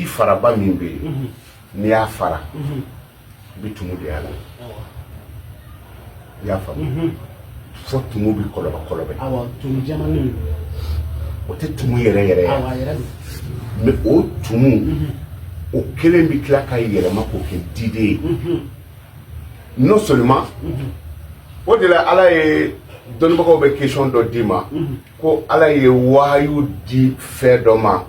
Di faraba min bɛ yen, n'i y'a fara, i bɛ tumu de y'a la. I y'a faamu? Fo tumu bɛ kɔlɔbɛ kɔlɔbɛ. Awɔ, tumu jɛmannin. O tɛ tumu yɛrɛ yɛrɛ ye. Awɔ, a yɛrɛ don. Mais o tumu o kelen bɛ tila ka yɛlɛma k'o kɛ diden ye. Non seulement o de la, Ala ye, dɔnnibagaw bɛ question dɔ d'i ma ko Ala ye wahayu di fɛn dɔ ma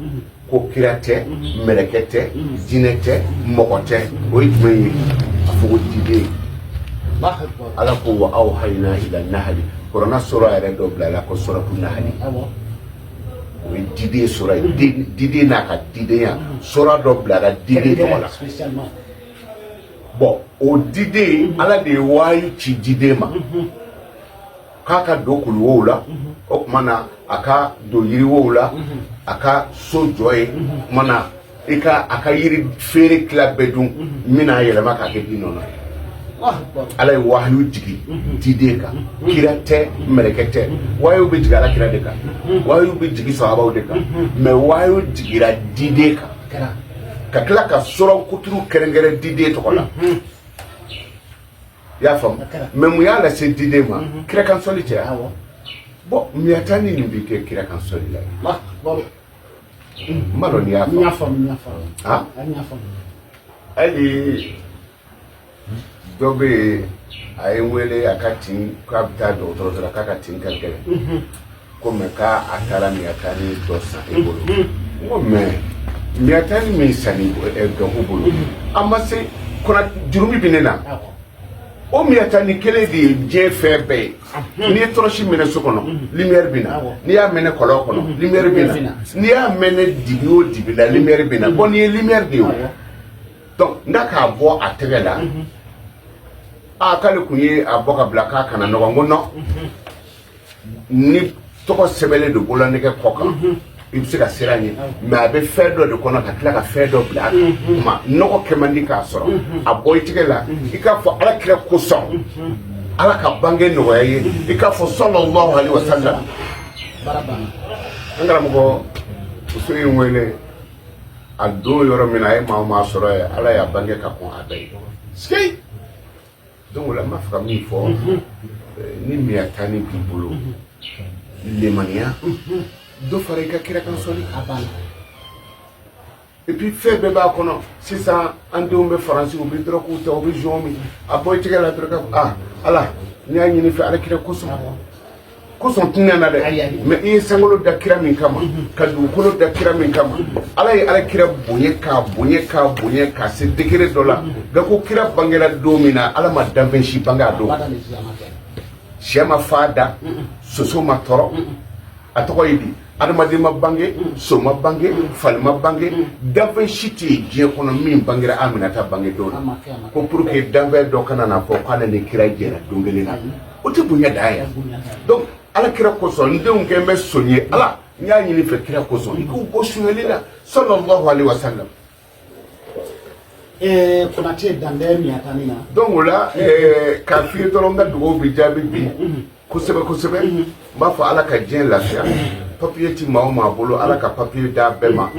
ko kira tɛ, mɛlɛkɛ tɛ, jinɛ tɛ, mɔgɔ tɛ. O ye jumɛn ye? A fɔ ko diden. Allahu akbar. Ala ko wa awhayna ila nahali. Kurana sura yɛrɛ dɔ bila la ko suratu nahali. O ye diden sura ye. Diden n'a ka didenya, sura dɔ bilara diden tɔgɔ la. Spécialement. Bon, o diden, Ala de ye wahayu ci diden ma k'a ka don kuluwow la. O tuma na, a ka don yiriwow la, a ka so jɔ ye. O tuma na, i ka a ka yiri feere tila bɛɛ dun, n bɛna yɛlɛma k'a kɛ di nɔnɔ ye. Allahu akbar. Ala ye wahayu jigi diden kan. Kira tɛ, mɛlɛkɛ tɛ. Wahayu bɛ jigin Ala kira de kan, wahayu bɛ jigin sahabaw de kan, mais wahayu jigira diden kan. Kɛra. Ka tila ka sɔrɔ kuturu kɛrɛnkɛrɛn diden tɔgɔ la. I y'a faamu? A kɛra. Mais mun y'a lase diden ma? Kira kan sɔli tɛ? Awɔ. Bon, miyatani nin bɛ kɛ kira kan sɔli la ye. Allahu akbar. N m'a dɔn n'i y'a N y'a faamu. faamu, n y'a faamu. Ah. N y'a faamu. Hali dɔ bɛ yen, a ye n wele, a ka tin k'a bɛ taa dɔgɔtɔrɔso la, k'a ka tin ka gɛlɛn ko, mais k'a a taara miyatani dɔ san e bolo. N ko mais miyatani min sanni Gaku bolo, a ma se kɔnɔ, jurumi bɛ ne na. O miyatani kelen de ye diɲɛ fɛn bɛɛ ye. N'i ye tɔrɔsi minɛ so kɔnɔ, lumière bɛ na. N'i y'a mɛnɛ kɔlɔn kɔnɔ, lumière bɛ na. N'i y'a mɛnɛ dibi o dibi la, lumière bɛ na. Bon, nin ye lumière de ye o. Donc n da k'a bɔ a tɛgɛ la, a k'ale kun ye a bɔ ka bila k'a kana nɔgɔ. N ko non, ni tɔgɔ sɛbɛnlen don bololanɛgɛ kɔ kan, i bɛ se ka siran ɲɛ, mais a bɛ fɛn dɔ de kɔnɔ ka tila ka fɛn dɔ bila a kan. Kuma nɔgɔ kɛ man di k'a sɔrɔ a bɔ i tɛgɛ la. I k'a fɔ Ala kira kosɔn, Ala ka bange nɔgɔya ye. I k'a fɔ sallallahu alaihi wa sallam. Baara banna. An karamɔgɔ, muso ye n wele a don yɔrɔ min na, a ye maa o maa sɔrɔ yen, Ala y'a bange ka kɔn a bɛɛ ye. Sike. Donc o la, n b'a fɛ ka min fɔ, ni miyatani b'i bolo, lemaniya dɔ fara i ka kira kan sɔli. A banna. Et puis fɛn bɛɛ b'a kɔnɔ. Sisan an denw bɛ Faransi, u bɛ dɔrɔguw ta, u bɛ joint min, a bɔ i tɛgɛ la dɔrɔn ka ah, Ala, n y'a ɲini fɛ Ala kira kosɔn. Kosɔn tɛ na dɛ. Ayi, ayi. Mais i ye sankolo da kira min kama, ka dugukolo da kira min kama, Ala ye Ala kira bonya k'a bonya k'a bonya k'a se degré dɔ la. Nka ko kira bangera don min na, Ala ma danfɛn si bange a don. Bada le si a ma kɛ. Sɛ ma fa da, soso ma tɔrɔ, a tɔgɔ ye di, adamaden ma bange, so ma bange, fali ma bange, danfɛn si tɛ yen diɲɛ kɔnɔ min bangera Aminata bange don A na. ma kɛ, a ma kɛ. Ko pour que danfɛn dɔ kana na fɔ k'ale ni kira jɛra don kelen na, o tɛ bonya dan ye. Bonya dan ye. Donc Ala kira kosɔn, n denw kɛ n bɛ son ye, Ala, n y'a ɲini fɛ kira kosɔn, i k'u bɔ sonyali la, sallallahu alaihi wa sallam. Konate dan bɛ miyatani na. Donc o la, k'a f'i ye dɔrɔn, n ka dugawu bɛ jaabi bi kosɛbɛ kosɛbɛ. N b'a fɔ Ala ka diɲɛ lafiya. Papiye ti maa o maa bolo, Ala ka papiye d'a bɛɛ ma.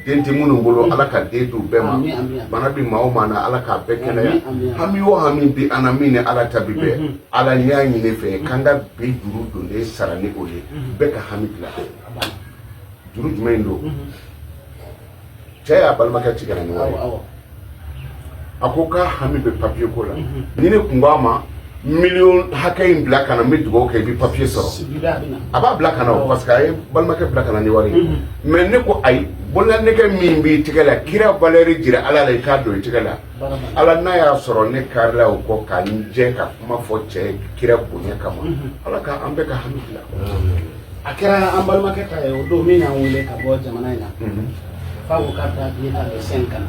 Den tɛ minnu bolo, Ala ka den d'u bɛɛ ma. Amin, amin, amin. Bana bɛ maa o maa na, Ala k'a bɛɛ kɛnɛya. Amin, amin. Hami o hami bi an na min ni Ala ta bi bɛɛ, Ala, n y'a ɲini fɛ k'an ka bi juru donnen sara ni o ye, bɛɛ ka hami dilan. A banna. Juru jumɛn don? Cɛ y'a balimakɛ ci ka na ni wari ye. Awɔ. A ko k'a hami bɛ papiye ko la. Ni ne kun k'a ma miliyɔn hakɛ in bila ka na, n bɛ dugawu kɛ, i bɛ papiye sɔrɔ. Sigi bɛ a bɛ na. A b'a bila ka na o, parce que a ye balimakɛ bila ka na ni wari ye. Mais ne ko ayi, bololanɛgɛ min b'i tɛgɛ la, kira valeur jira Ala la, i k'a don i tɛgɛ la. Baara banna. Ala n'a y'a sɔrɔ ne karila o kɔ ka n jɛ ka kuma fɔ cɛ ye kira bonya kama, Ala ka an bɛɛ ka hami dilan. A kɛra an balimakɛ ta ye o don min y'an wele ka bɔ jamana in na, f'a ko k'a bɛ taa billet ta le 5 ka na.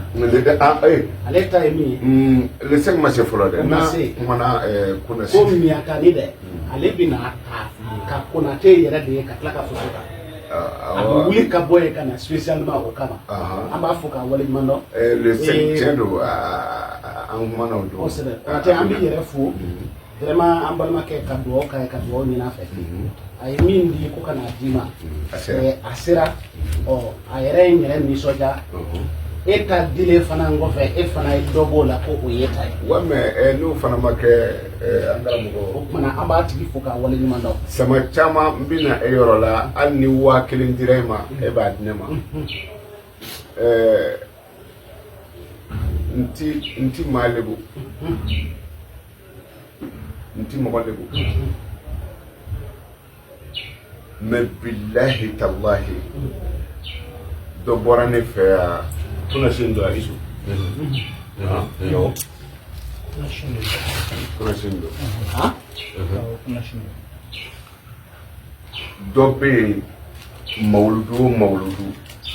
Ah, eh, Ale ta ye min ye, le 5 ma se fɔlɔ dɛ. O ma N'a se. kumana kunna ko miyatani dɛ, ale bɛ na ta ka Konate yɛrɛ de ye ka tila ka foto ta. A bɛ wuli ka bɔ yen ka na spécialement o kama. An b'a fɔ k'a waleɲuman dɔn. Le 5, tiɲɛ don, an kumana o don. Kosɛbɛ. Konate, an b'i yɛrɛ fo vraiment, an balimakɛ, ka dugawu k'a ye, ka dugawu ɲini a fɛ. A ye min di ko ka n'a d'i ma, A sera. A sera. Ɔ, a yɛrɛ ye n yɛrɛ nisɔndiya. E ta dilen fana kɔfɛ, e fana ye dɔ b'o la ko o ye ta ye. Wa mais n'o fana ma kɛ, an karamɔgɔ. O kumana an b'a tigi fo k'a waleɲuman dɔn. Sama caman n bɛ na e yɔrɔ la, hali ni 1000 dira e ma, e b'a di ne ma. N ti maa lebu, n ti mɔgɔ lebu, mais bilahi talahi, dɔ bɔra ne fɛ yan kunasini don, a isu kunasini don. Dɔ bɛ yen, mawuludu o mawuludu,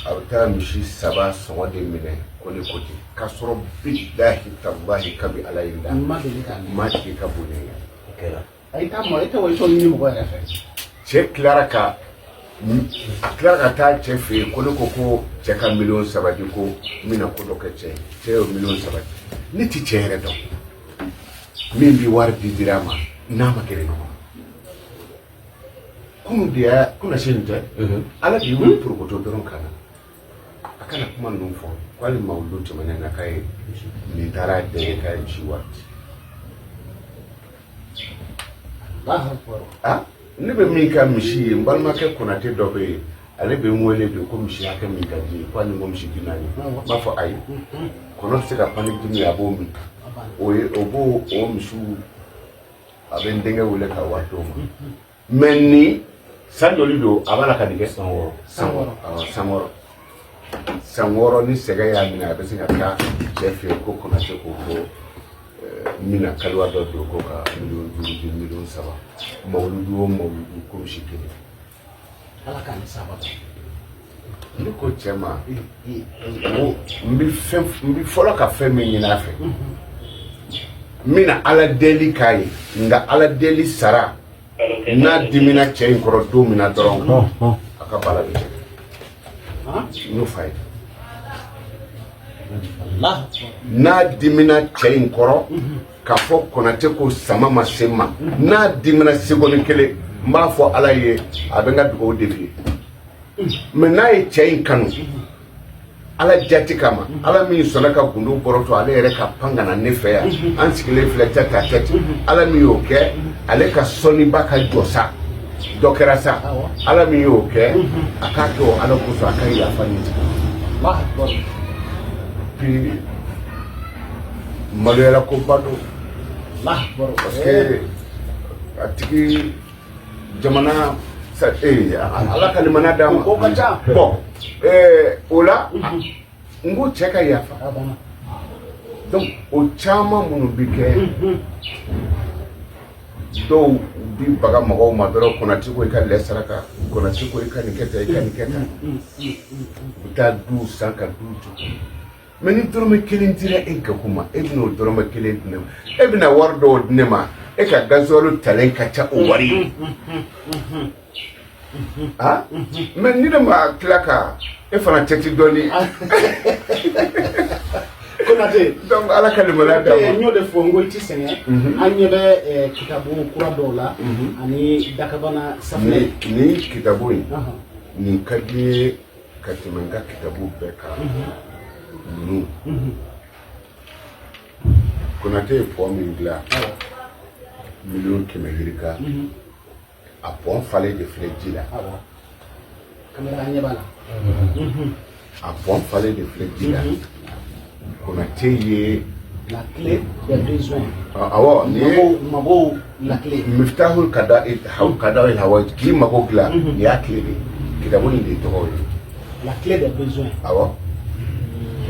a bɛ taa misi 3 sɔngɔ de minɛ ko ne ko ten, k'a sɔrɔ bilahi talahi, kabi Ala ye da N ma deli k'a mɛn. Maa tigi ka bon ne ye. A i t'a mɔ, e tɛ o, i t'o ɲini mɔgɔ yɛrɛ fɛ. Cɛ tilara ka a tilara ka taa cɛ fɛ yen ko ne ko ko cɛ ka miliyɔn 3 di, ko n bɛna ko dɔ kɛ cɛ ye. Cɛ y'o miliyɔn 3 di. Ne ti cɛ yɛrɛ dɔn min bi wari di dira a ma n'a ma gɛrɛ ɲɔgɔn na. Kunun de y'a kunasini tɛ, Ala de y'u porokoto dɔrɔn ka na a kana kuma ninnu fɔ ko hali mawuludu tɛmɛnen na k'a ye nin taara den ye k'a ye misi wari di. Ah, ne bɛ min ka misi ye, n balimakɛ Konate dɔ bɛ yen, ale bɛ n wele de ko misi hakɛ min ka di ye, ko hali ni ko misi 40, n b'a fɔ ayi, kɔnɔ tɛ se ka pan ni dimi ye, a b'o min. O ye o b'o o misiw, a bɛ n denkɛ wele ka wari d'o ma. Mais ni san joli don a b'a la ka nin kɛ? San 6. San 6, awɔ, san 6, san 6. Ni sɛgɛn y'a minɛ, a bɛ se ka taa cɛ fɛ yen ko Konate ko ko n bɛna kaliwa dɔ don ko ka miliyɔn 5 di, miliyɔn 3, mawuludu o mawuludu, ko misi kelen. Ala k'an ni saba. Ne ko cɛ ma ko n bɛ fɛn, n bɛ fɔlɔ ka fɛn min ɲini a fɛ, n bɛna Ala deli k'a ye, nka Ala deli sara n'a dimina cɛ in kɔrɔ don min na dɔrɔn, a ka bala bɛ cɛ. N y'o f'a ye. N'a dimina cɛ in kɔrɔ k'a fɔ Konate ko sama ma se n ma, n'a dimina seconde kelen, n b'a fɔ Ala ye a bɛ n ka dugawu dévier. Mais n'a ye cɛ in kanu Ala jati kama, Ala min sɔnna ka gundo bɔrɔtɔ, ale yɛrɛ ka pan ka na ne fɛ yan, an sigilen filɛ tête à tête, Ala min y'o kɛ, ale ka sɔnniba ka jɔ sa, dɔ kɛra sa, Ala min y'o kɛ, a k'a kɛ o Ala kosɔn, a ka yafa nin tigi. Puis maloyala koba don, parce que a tigi jamana Ala ka limaniya d'a ma. Ko ka ca. Bon, o la n ko cɛ ka yafa. Donc o caman minnu bi kɛ, dɔw bi baga mɔgɔw ma dɔrɔn, Konate ko i ka lɛ saraka, Konate ko i ka nin kɛ tan, i ka nin kɛ tan, u bɛ taa du san ka du jɔ. Mais ni dɔrɔmɛ kelen dira e Gaku ma, e bɛna o dɔrɔmɛ kelen di ne ma, e bɛna wari dɔw di ne ma, e ka gasoil talen ka ca o wari ye. Ah, mais ni ne ma tila ka e fana tɛti dɔɔni. Konate. Donc Ala ka limaniya d'a ma. N y'o de fɔ, n ko i ti sɛgɛn. An ɲɛ bɛ kitabu kura dɔw la ani dakabana safunɛ. Nin kitabu in, nin ka di n ye ka tɛmɛ n ka kitabu bɛɛ kan. Ninnu, Konate ye pont min dilan, miliyɔn 100 yirika, a pont falen de filɛ ji la. Kamera, an ɲɛ b'a la. A pont falen de filɛ ji la. Konate ye La clé des besoins. Awɔ, nin ye Mago la clé. Miftahul kada kada hawa, k'i mago dilan, nin y'a clé de ye. Kitabu in de tɔgɔ ye La clé des besoins. Awɔ,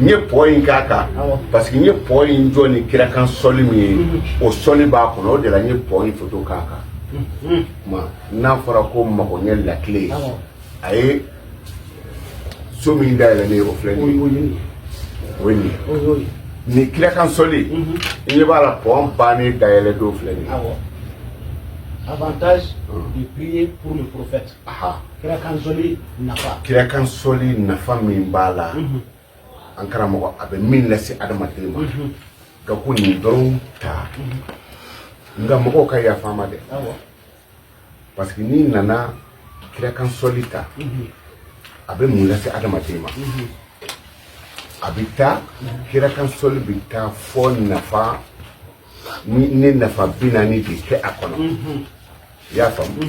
n ye pont in k'a kan parce que n ye pont in jɔ ni kirakan sɔli min ye, o sɔli b'a kɔnɔ, o de la n ye pont in photo k'a kan. Kuma n'a fɔra ko magoɲɛ la clé, a ye so min dayɛlɛ ne ye, o filɛ nin ye, o ye nin ye. Nin kirakan sɔli, i ɲɛ b'a la, pont bannen dayɛlɛ don filɛ nin ye. Avantage de prier pour le prophète. Kirakan sɔli nafa. Kirakan sɔli nafa min b'a la, an karamɔgɔ, a bɛ min lase adamaden ma, ka ko nin dɔrɔn ta. Nka mɔgɔw ka yafa n ma dɛ, parce que n'i nana kirakan sɔli ta, a bɛ mun lase adamaden ma? A bɛ taa kira kan sɔli bɛ taa fɔ nafa ni nafa 40 de kɛ a kɔnɔ. I y'a faamu?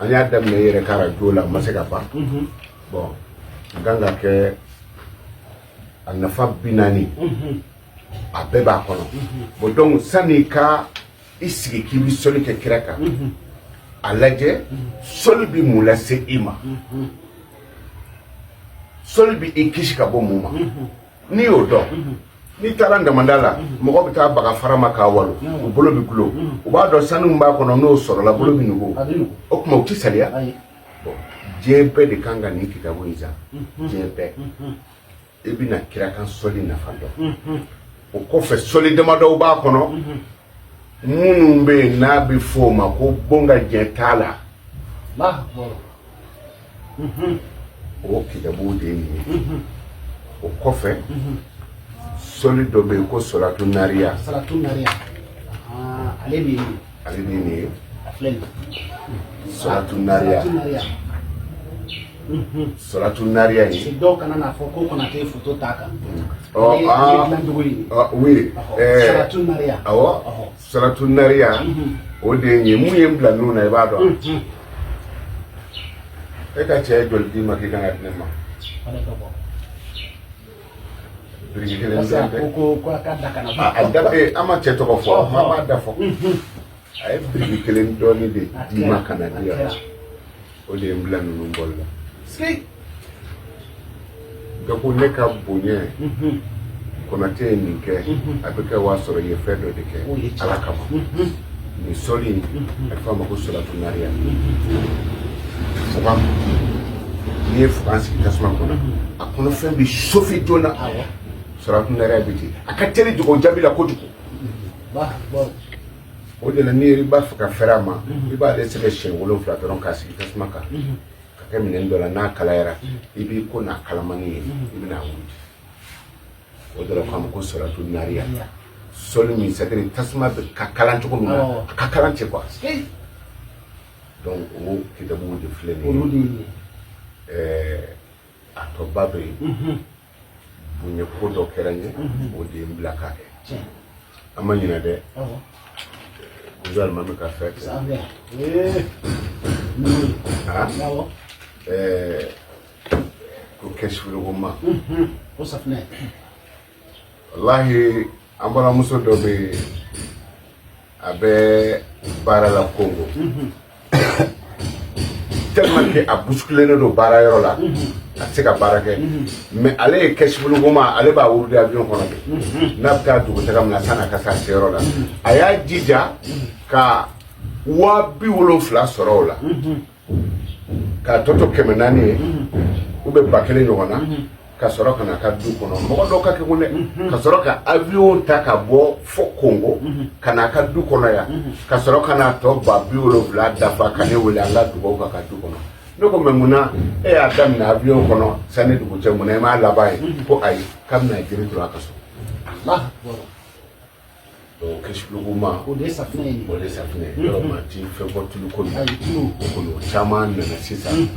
An y'a daminɛ i yɛrɛ ka arajo la, a ma se ka ban. Bon, n kan ka kɛ a nafa 40, a bɛɛ b'a kɔnɔ. Bon, donc sani ka i sigi k'i bɛ sɔli kɛ kira kan, a lajɛ sɔli bɛ mun lase i ma, sɔli bɛ i kisi ka bɔ mun ma. N'i y'o dɔn, n'i taara damanda la, mɔgɔ bɛ taa baga fara ma k'a walo, u bolo bɛ gulo, u b'a dɔn sanu min b'a kɔnɔ, n'o sɔrɔla, bolo bɛ nugu. O tuma u tɛ saliya. Bon, diɲɛ bɛɛ de kan ka nin kitabu in san, diɲɛ bɛɛ. I bɛna kira kan sɔli nafa dɔn. O kɔfɛ, sɔli damadɔw b'a kɔnɔ minnu bɛ yen n'a bɛ fɔ o ma ko bon ka jɛ t'a la. O kitabu de ye nin ye. O kɔfɛ, sɔli dɔ bɛ yen ko sɔlatu nariya. Salatu nariya, ale de ye nin ye. Ale de ye nin ye. A filɛ nin ye. Sɔlatu nariya. Salatu nariya. Sɔlatu nariya ye. Dɔw kana n'a fɔ ko Konate ye photo t'a kan. Ɔ. Ale dilancogo ye. Oui. Salatu nariya. Awɔ, salatu nariya, o de ye nin ye. Mun ye n bila ninnu na, i b'a dɔn? E ka cɛ ye joli d'i ma k'i kana di ne ma? Biriki kelen tɛ. Ko a ka da kana. A da an ma cɛ tɔgɔ fɔ, an b'a da fɔ. A ye biriki kelen dɔɔnin de d'i ma ka na di yan. O de ye n bila ninnu bɔli la. Dɔ ko ne ka bonya, Konate ye nin kɛ, a bɛ kɛ o y'a sɔrɔ i ye fɛn dɔ de kɛ Ala kama. Nin sɔli in, a bɛ fɔ a ma ko sɔlatu nariya. Fugan, n'i ye fugan sigi tasuma kɔnɔ, a kɔnɔfɛn bɛ chauffer joona. Sɔlatu nariya bɛ ten, a ka teli dugawu jaabi la kojugu. O de la, n'i b'a fɛ ka fɛrɛ a ma, i b'ale sɛgɛ siɲɛ 7 dɔrɔn k'a sigi tasuma kan ka kɛ minɛn dɔ la. N'a kalayara, i b'i ko n'a kalamani ye, i bɛna wuli. O de la ko a ma ko sɔlatu nariya. Sɔli min, c'est à dire tasuma bɛ ka kalan cogo min na, a ka kalan ten quoi. Donc o kitabuw de filɛ nin ye. A tɔba bɛ yen, bonya ko dɔ kɛra n ye, o de ye n bila k'a kɛ. An ma ɲinɛ dɛ, Gunjo alimami ka fɛn kɛ. Ko kɛsifurukoma. O safunɛ. Walahi, an balimamuso dɔ bɛ yen, a bɛ baara la Kongo. Tellement que a bousculé don baara yɔrɔ la, a tɛ se ka baara kɛ. Mais ale ye kɛsifurukoma, ale b'a wurudi avion kɔnɔ de. N'a bɛ taa dugutaga min na, san'a ka se a seyɔrɔ la, a y'a jija ka 70,000 sɔrɔ o la, k'a tɔ to 400 ye ou bien 1000 ɲɔgɔn na, ka sɔrɔ ka na ka du kɔnɔ. Mɔgɔ dɔw ka kekun dɛ, ka sɔrɔ ka avion ta ka bɔ fo Kongo ka n'a ka du kɔnɔ yan, ka sɔrɔ ka n'a tɔ 70,000 dafa, ka ne wele an ka dugawu ka du kɔnɔ. Ne ko mais munna e y'a daminɛ avion kɔnɔ sanni dugu cɛ, munna e m'a laban ye? Ko ayi, k'a bɛna jiri turu a ka so. Donc kɛsifurukoma. O de ye safunɛ ye. O de ye safunɛ ye. Yɔrɔ maa ti fɛn fɔ tulu ko nin. O kɔni, o caman nana sisan.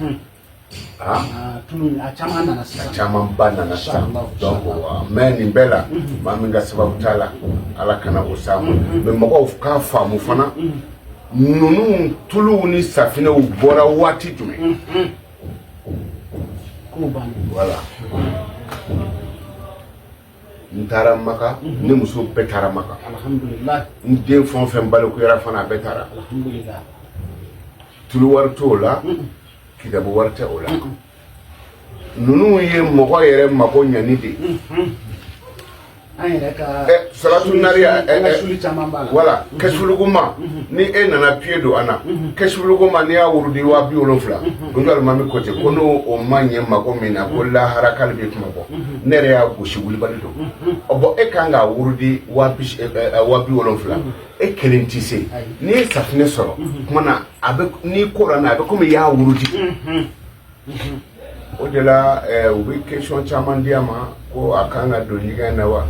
Tulu a caman nana sisan. A camanba nana sisan. Donc mais nin bɛɛ la, maa min ka sababu t'a la, Ala kana o s'a ma. Mais mɔgɔw k'a faamu fana, ninnu tuluw ni safinɛw bɔra waati jumɛn? Kow bannen. Voilà, n taara Maka, ne muso bɛɛ taara Maka. Alhamdulillah. N den fɛn o fɛn balikuyara fana, a bɛɛ taara. Alhamdulillah. Tulu wari t'o la, kitabu wari tɛ o la. Ninnu ye mɔgɔ yɛrɛ mako ɲani de ye. An yɛrɛ ka Salatu nariya. An ka suli caman b'a la. Voilà, kɛsifurukoma, ni e nana pied don an na, kɛsifurukoma, n'i y'a wurudi 70,000, Gunjo alimami ko ten ko n'o o ma ɲɛ mako min na, ko lahara k'ale bɛ kuma bɔ. Ne yɛrɛ y'a gosi wulibali don. Ɔ bon, e kan k'a wurudi 70,000, e kelen tɛ se. N'i ye safunɛ sɔrɔ kuma na, a bɛ n'i kora n'a, a bɛ komi i y'a wurudi. O de la u bɛ question caman di a ma ko a kan ka don ɲɛgɛn na wa.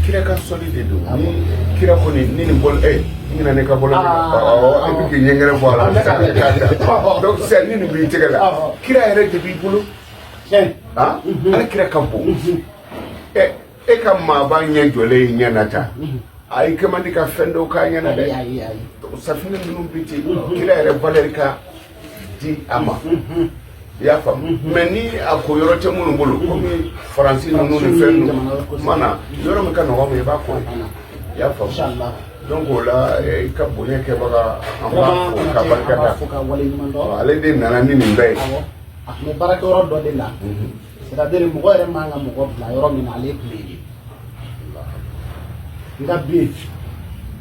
Kira ka sɔli de don. Ni kira ko ni nin bɔl, n ɲinɛ ne ka bɔlɔ, awɔ, e bɛ k'i ɲɛgɛnɛ bɔ a la. Donc sisan ni nin b'i tɛgɛ la, kira yɛrɛ de b'i bolo. Ala kira ka bon. Ɛ, e ka maaba ɲɛ jɔlen ye ɲɛ na ta, a i kɛ man di ka fɛn dɔw k'a ɲɛna dɛ. Ayi, ayi. Safinɛ ninnu bi ten, kira yɛrɛ valeur ka di a ma, i y'a faamu? Mais ni a ko yɔrɔ tɛ minnu bolo, komi Faransi ninnu ni fɛn ninnu mana yɔrɔ min ka nɔgɔn ma, i b'a ko ye, i y'a faamu? Inchallah. Donc o la, i ka bonya kɛbaga, an b'a Vraiment, fo ka Konate, an barika b'a da. fo ka waleɲuman dɔn. Ale de nana ni nin bɛɛ ye. Awɔ, a tun bɛ baarakɛyɔrɔ dɔ de la, c'est à dire mɔgɔ yɛrɛ man ka mɔgɔ bila yɔrɔ min na, ale tun bɛ yen. Nka bi,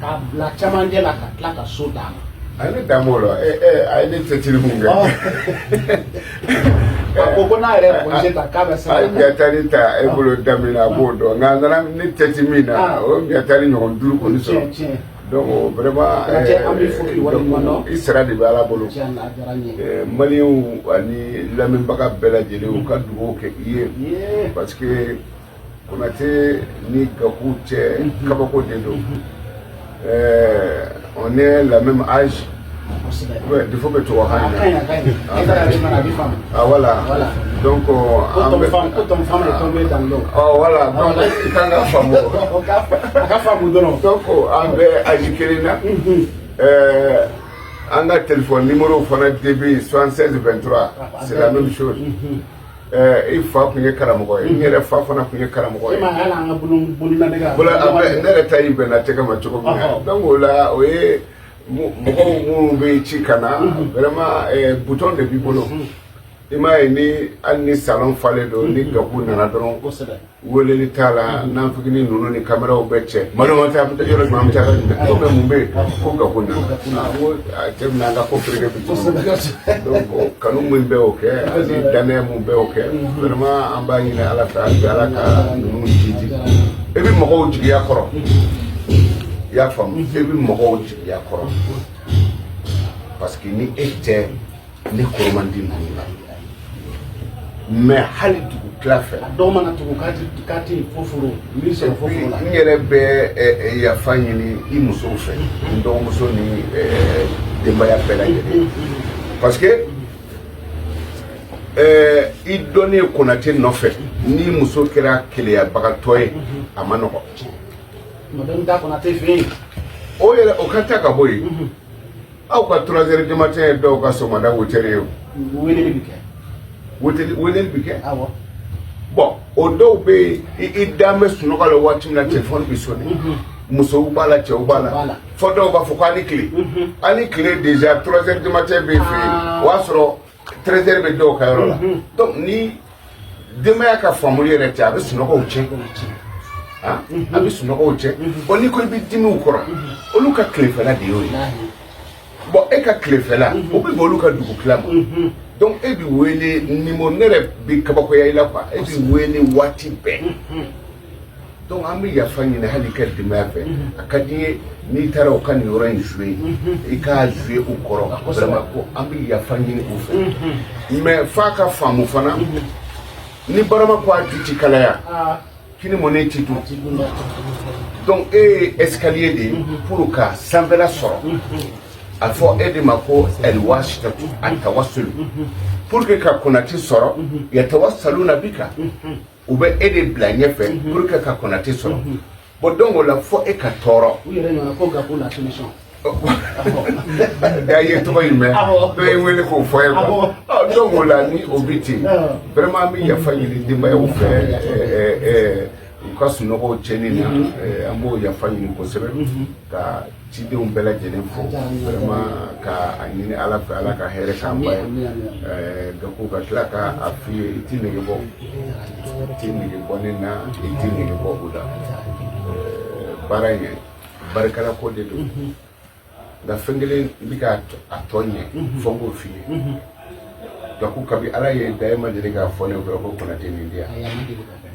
k'a bila camancɛ la ka tila ka so d'a ma. A ye ne dan b'o la. Ɛ ɛ, a ye ne cɛsiri mun kɛ? A ko ko n'a yɛrɛ ye congé ta, k'a bɛ se. A ye miyatari ta e bolo da min na, a b'o dɔn, nka a nana ne tɛti min na, o ye miyatari ɲɔgɔn 5 kɔni Tiɲɛ, sɔrɔ. tiɲɛ. Donc vraiment, Konate, an b'i fo k'i waleɲuman dɔn. i sara de bɛ Ala bolo. Tiɲɛ na, a diyara n ye. Maliyɛnw ani lamɛnbaga bɛɛ lajɛlen, u ka dugawu kɛ i ye, parce que Konate ni Gaku cɛ, kabako de don. On est la même âge. Ouais, il faut que tu vois. A ka ɲi, a ka ɲi. E taara min mana, a bɛ faamu. Ah voilà. Voilà. Donc Ko an ton bɛ femme, ko ton femme est tombée dans l'eau. Oh voilà, donc i kan ka faamu. A ka faamu dɔrɔn. Donc an bɛ âge kelen na. An ka téléphone numéro fana début 76 23, c'est la même chose. I fa tun ye karamɔgɔ ye, n yɛrɛ fa fana tun ye karamɔgɔ E ye. ma hali an ka bolonadege. Bolo a bɛ ne yɛrɛ ta y'i bɛnna tɛgɛ ma cogo min na. Donc o la, o ye mɔgɔw minnu bɛ ci ka na, vraiment, bouton de b'i bolo. I m'a ye, ni hali ni salon falen don, ni Gaku nana dɔrɔn, weleli t'a la, nanfigini ninnu ni caméraw bɛ cɛ. Malo ma taa yɔrɔ jumɛn, an bɛ taa yɔrɔ jumɛn? Ko mɛ mun bɛ yen? Ko Gaku nana. Ah, n ko a cɛ bɛna an ka ko fereke bi cogo min. Donc kanu min bɛ o kɛ ani danaya mun bɛ o kɛ, vraiment, an b'a ɲini Ala fɛ hali bi, Ala ka ninnu jidi. E bɛ mɔgɔw jigiya kɔrɔ, i y'a faamu? E bɛ mɔgɔw jigiya kɔrɔ, parce que ni e tɛ, ne kɔrɔ man di ninnu la. Mais hali dugu tila fɛ, A dɔw mana tugu k'a ti fo foro, n b'i sɔrɔ fo foro la. N yɛrɛ bɛ yafa ɲini i musow fɛ, n dɔgɔmuso ni denbaya bɛɛ lajɛlen, parce que i dɔnnen Konate nɔfɛ, ni muso kɛra keleyabagatɔ ye, a ma nɔgɔ. Tuma bɛɛ n bɛ taa Konate fɛ yen. O yɛrɛ, o ka taa ka bɔ yen, aw ka 3 heures du matin ye dɔw ka sɔgɔmada 8 heures ye o. Weleli bɛ kɛ. Weleli bɛ kɛ. Awɔ. Bon, o dɔw bɛ yen, i dan bɛ sunɔgɔ la waati min na, téléphone bɛ sonné, musow b'a la, cɛw b'a la. B'a la. Fɔ dɔw b'a fɔ ko a ni tile, a ni tile. Déjà 3 heures du matin bɛ fɛ yen, o y'a sɔrɔ 13 heures bɛ dɔw ka yɔrɔ la. Donc ni denbaya ka faamuli yɛrɛ tɛ, a bɛ sunɔgɔw tiɲɛ. Ah, a bɛ sunɔgɔw tiɲɛ. Bon, n'i ko i bɛ dimi u kɔrɔ, olu ka tilefɛla de y'o ye. Bon, e ka tilefɛla, o bɛ bɛn olu ka dugutila ma. Donc e bi wele numéro, ne yɛrɛ bi kabakoya i la quoi, e bi wele waati bɛɛ. Donc an bɛ yafa ɲini hali i ka denbaya fɛ. A ka di n ye n'i taara u ka nin yɔrɔ in jouer, i k'a jouer u kɔrɔ. Vraiment, ko an bɛ yafa ɲini u fɛ, mais f'a ka faamu fana, ni barama ko a ju ti kalaya, kini mɔnen ti dun. A ti dun dɛ. Donc e ye escalier de ye pour ka sanfɛla sɔrɔ. A fɔ e de ma ko alwasitatu atawassul, pour que ka Konate sɔrɔ. Yatawassaluna bika, u bɛ e de bila ɲɛfɛ pour que ka Konate sɔrɔ. Bon, donc o la, fɔ e ka tɔɔrɔ. U yɛrɛ ɲɔgɔn ko Gaku la solution. Da ye tɔgɔ in mɛn, dɔ ye n wele k'o fɔ ye quoi. Ɔ, donc o la, ni o bi ten, vraiment, an bɛ yafa ɲini denbayaw fɛ, u ka sunɔgɔw tiɲɛni na, an b'o yafa ɲini kosɛbɛ, ka cidenw bɛɛ lajɛlen fo, vraiment, ka a ɲini Ala fɛ, Ala ka hɛrɛ k'an ba ye. Gaku, ka tila ka a f'i ye, i ti nege bɔ, i ti nege bɔ ne na, i ti nege bɔ u la. Baara in barikala ko de don, nka fɛn kelen n bɛ ka a tɔ ɲɛ fɔ, n k'o f'i ye. Gaku, kabi Ala ye da, e ma deli k'a fɔ ne ye ko Konate nin di yan. Ayi, a ma deli ka kɛ.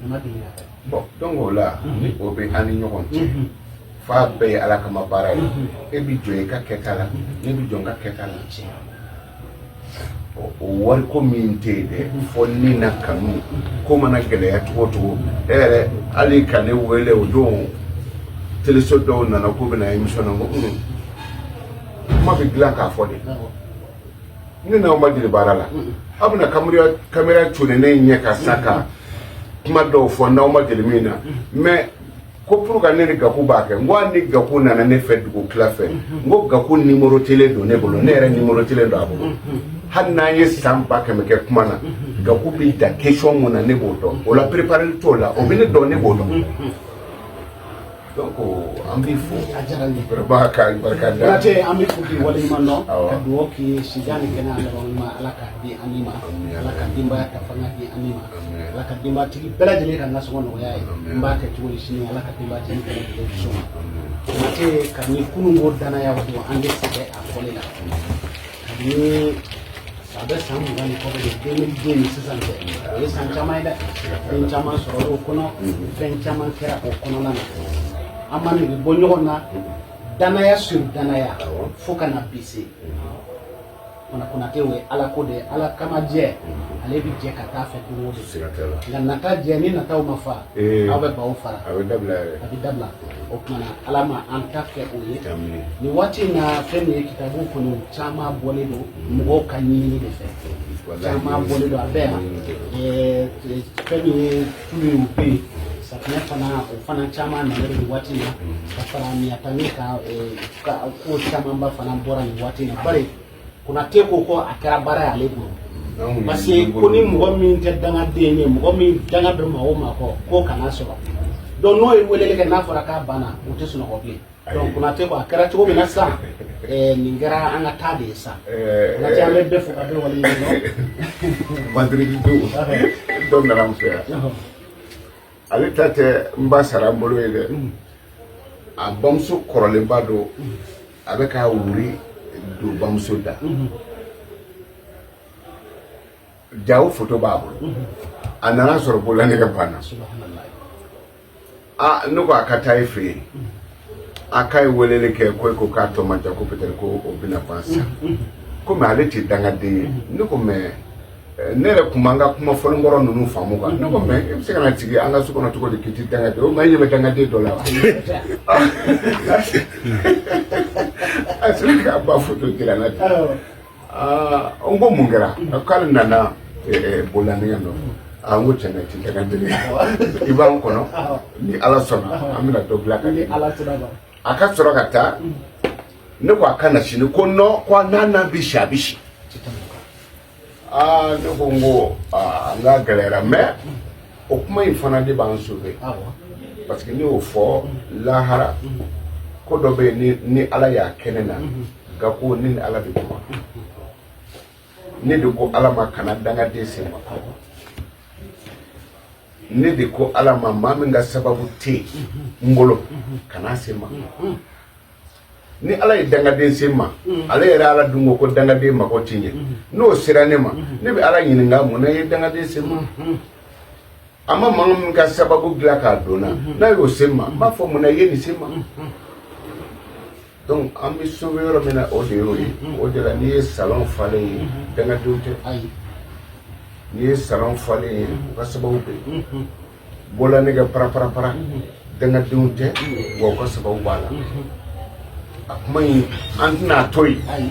A ma deli ka kɛ. Bon, donc o la, ni o bɛ an ni ɲɔgɔn cɛ, f'a bɛɛ ye Ala kama baara ye. E bi jɔ i ka kɛta la, ne bi jɔ n ka kɛta la. O wariko min tɛ yen dɛ, fɔ ni na kanu ko mana gɛlɛya cogo o cogo, e yɛrɛ hali ka ne wele o don, teleso dɔw nana k'u bɛna émission na, n ko kuma bɛ dilan k'a fɔ de. Ne n'aw ma deli baara la, aw bɛna caméra caméra cone ne ɲɛ ka sa ka Kuma dɔw fɔ n'aw ma deli min na, mais ko pour que ne ni Gaku b'a kɛ, n ko hali ni Gaku nana ne fɛ dugu tila fɛ, n ko Gaku numéro telen don ne bolo, ne yɛrɛ numéro telen don a bolo. Hali n'an ye san 100 000 kɛ kuma na, Gaku b'i da question mun na, ne b'o dɔn. O la préparé t'o la, o bɛ ne dɔn, ne b'o dɔn. Donc an b'i fo. A diyara n ye. Vraiment, ka barika da. Konate, an bɛ fo k'i waleɲuman dɔn, Awɔ. ka dugawu k'i ye, sijan ni kɛnɛya laban ɲuman, Ala k'a di an ni ma. Amiina. Ala ka denbaya ka fanga di an ni ma. Amiina. Ala ka denbatigi bɛɛ lajɛlen ka nasɔngɔ nɔgɔya ye. Amiina. N b'a kɛ cogo di sini, Ala ka denbatigi bɛɛ lajɛlen sɔn. Konate, kabini kununko danaya don, an tɛ sɛgɛn a fɔli la. Kabini a bɛ san 20 ni kɔ de, 2002 ni sisan cɛ, o ye san caman ye dɛ. Fɛn caman sɔrɔla o kɔnɔ, fɛn caman kɛra o kɔnɔna na. An ma nege bɔ ɲɔgɔn na, danaya sur danaya, fo ka na bi se. Konate, o ye Ala ko de ye, Ala kama jɛ, ale bɛ jɛ ka taa fɛ don o don. Siga t'a la. Nka nata jɛ ni nataw ma fa, aw bɛ baw fara. A bɛ dabila yɛrɛ. A bɛ dabila. O tuma na, Ala ma an ta kɛ o ye. Amiina. Nin waati in na, fɛn min ye kitabu kɔni, caman bɔlen don mɔgɔw ka ɲinini de fɛ. Walahi. Caman bɔlen don, a bɛ yan. Fɛn min ye tulu ye, o bɛ yen. Safunɛ fana, o fana caman nana nin waati in na ka fara miyatani kan. Ka ko camanba fana bɔra nin waati in na, bari Konate ko a kɛra baara ye ale bolo, parce que ko ni mɔgɔ min tɛ dangaden ye, mɔgɔ min danga bɛ maa o maa kɔ, k'o kana sɔrɔ. Donc n'o ye weleli kɛ, n'a fɔra k'a banna, o tɛ sunɔgɔ bilen. Donc Konate ko a kɛra cogo min na sisan, nin kɛra an ka taa de ye sisan. Konate, an bɛ bɛɛ fo ka bɛɛ waleɲuman dɔn. Vendredi don, dɔ nana n fɛ yan. Ale ta tɛ n ba sara n bolo ye dɛ. A bamuso kɔrɔlenba don, a bɛ k'a wuri don bamuso da. Jawo foto b'a bolo. A nana sɔrɔ bololanɛgɛ banna. Subhanallah. A ne ko a ka taa e fɛ yen. A k'a ye weleli kɛ ko e ko k'a tɔ man ca, ko peut-être ko o bɛna ban sisan. Komi ale tɛ dangaden ye, ne ko mais ne yɛrɛ kun b'an ka kuma fɔlenkɔrɔ ninnu faamu kan. Ne ko mais e bɛ se ka na sigi an ka so kɔnɔ cogo di k'i tɛ dangaden? O ma, e ɲɛ bɛ dangaden dɔ la wa? A sera k'a ba foto jira n na ten. Aa, n ko mun kɛra? K'ale nana bololanɛgɛ nɔfɛ. Aa, n ko tiɲɛ na, i tɛ dangaden ye, i b'an kɔnɔ. Ni Ala sɔnna, an bɛna dɔ bila ka ni di. Ala sɔnna ma. A ka sɔrɔ ka taa. Ne ko a ka na sini. Ko non, ko n'a n'a bɛ si, a bɛ si. Aa, ne ko n ko aa, n k'a gɛlɛyara, mais o kuma in fana de b'an sauver, parce que ne y'o fɔ lahara, ko dɔ bɛ yen, ni Ala y'a kɛ ne na, nka ko ne ni Ala bɛ kuma. Ne de ko Ala ma kana dangaden se ma. Ne de ko Ala ma, maa min ka sababu tɛ yen n bolo, kana se ma. Ni Ala ye dangaden se ma, ale yɛrɛ Ala dun ko ko dangaden mako ti ɲɛ. N'o sera ne ma, ne bɛ Ala ɲininka mun na i ye dangaden se ma. A ma maa min ka sababu dilan k'a don na, n'a y'o se ma, n b'a fɔ mun na i ye nin se ma. Donc an bɛ sauver yɔrɔ min na, o de y'o ye. O de la, n'i ye salon falen ye, dangadenw tɛ. Ayi. N'i ye salon falen ye, u ka sababu bɛ yen. Bɔla nɛgɛ para-para-para, dangadenw tɛ, wa u ka sababu b'a la. A kuma in, an tɛna a to yen. Ayi.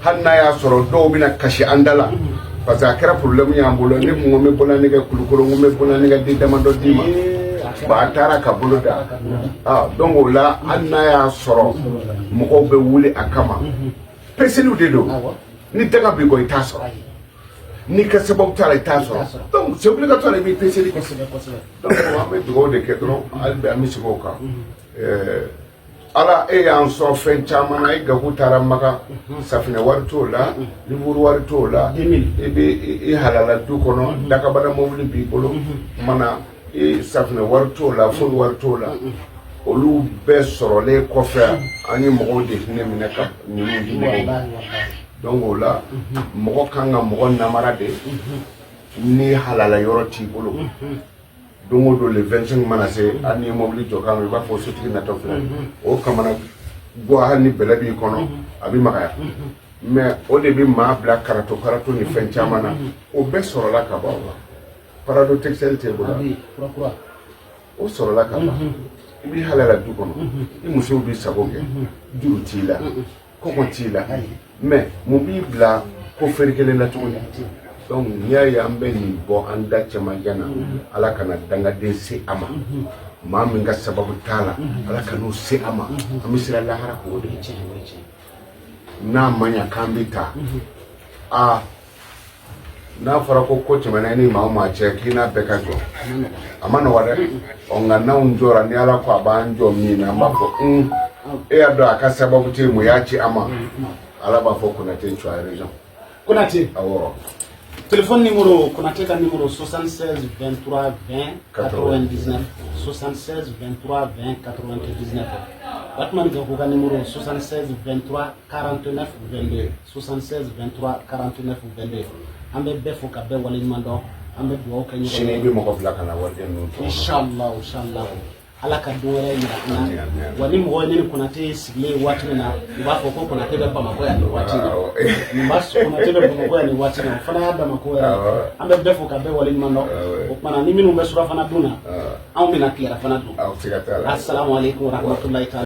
Hali n'a y'a sɔrɔ dɔw bɛna kasi an da la, parce que a kɛra problème y'an bolo. Ne kun ko n bɛ bɔla nɛgɛ Kulukoro, n ko n bɛ bɔla nɛgɛ den damadɔ d'i ma. Bon, a taara ka bolo da. Ah, donc o la, hali n'a y'a sɔrɔ mɔgɔw bɛ wuli a kama, peseliw de don. Ni daga b'i kɔ, i t'a sɔrɔ. N'i ka sababu t'a la, i t'a sɔrɔ. Donc c'est obligatoire, i b'i peseli. Kosɛbɛ, kosɛbɛ. Donc an bɛ dugawu de kɛ dɔrɔn, hali bi an bɛ segin o kan. Ala e y'an sɔn fɛn caman na. E Gaku taara Maka, safinɛ wari t'o la, livre wari t'o la. 2000. I bɛ i halala du kɔnɔ, dakabana mobili b'i bolo, kuma na i safinɛ wari t'o la, foyi wari t'o la. Olu bɛɛ sɔrɔlen kɔfɛ, an ye mɔgɔw de hinɛ minɛ ka ninnu di mɔgɔw ma. Walahi, walahi. Donc o la, mɔgɔ kan ka mɔgɔ namara de ni halala yɔrɔ t'i bolo. Don o don, le 25 mana se, hali n'i ye mobili jɔ kan, i b'a fɔ sotigi natɔ filɛ, o kamana bɔ, hali ni bɛlɛ b'i kɔnɔ, a bɛ magaya. Mais o de bɛ maa bila karato karato ni fɛn caman na. O bɛɛ sɔrɔla ka ban. Prado Texel t'e bolo? A bɛ yen, kura kura. O sɔrɔla ka ban. I b'i halala du kɔnɔ, i musow b'i sago kɛ, juru t'i la, kɔngɔ t'i la. Mais mun b'i bila ko feere kelen na tuguni? Donc n'i y'a ye an bɛ nin bɔ an da cɛmancɛ na, Ala kana dangaden se a ma. Maa min ka sababu t'a la, Ala ka n'o se a ma. An bɛ siran lahara k'o de. O ye tiɲɛ, o ye tiɲɛ. N'a ma ɲa k'an bɛ taa, aa, n'a fɔra ko tɛmɛna i ni maa o maa cɛ, k'i n'a bɛɛ ka jɔ, A ma nɔgɔn. A ma nɔgɔ dɛ. Ɔ, nka n'anw jɔra, ni Ala ko a b'an jɔ min na, an b'a fɔ un, e y'a dɔn a ka sababu tɛ yen, mun y'a ci a ma? Ala b'a fɔ: Konate, tu as raison. Konate. Awɔ. Téléphone numéro, Konate ka numéro, 76 23 20 99, 76 23 20 99. Batman Gakou ka numéro, 76 23 49 22, 76 23 49 22. An bɛ bɛɛ fo ka bɛɛ waleɲuman dɔn. An bɛ dugawu kɛ ɲɔgɔn Sini i ye. bɛ mɔgɔ bila ka na waliden ninnu tɔgɔ. Inshallah, inshallah. Ala ka don wɛrɛ yira an Amin, na. amin. Wa ni mɔgɔ ye ne ni Konate sigilen ye waati min na, u b'a fɔ ko Konate bɛ Bamakɔ yan nin waati in na. Nin b'a Konate bɛ Bamakɔ yan nin waati in na, o fana y'a dama ko wɛrɛ ye. An bɛ bɛɛ fo ka bɛɛ waleɲuman dɔn. O kumana, ni minnu bɛ surafana dun na, anw bɛna tilerafana dun. Aw siga t'a la. Assalamu alaikum warahmatullahi taala.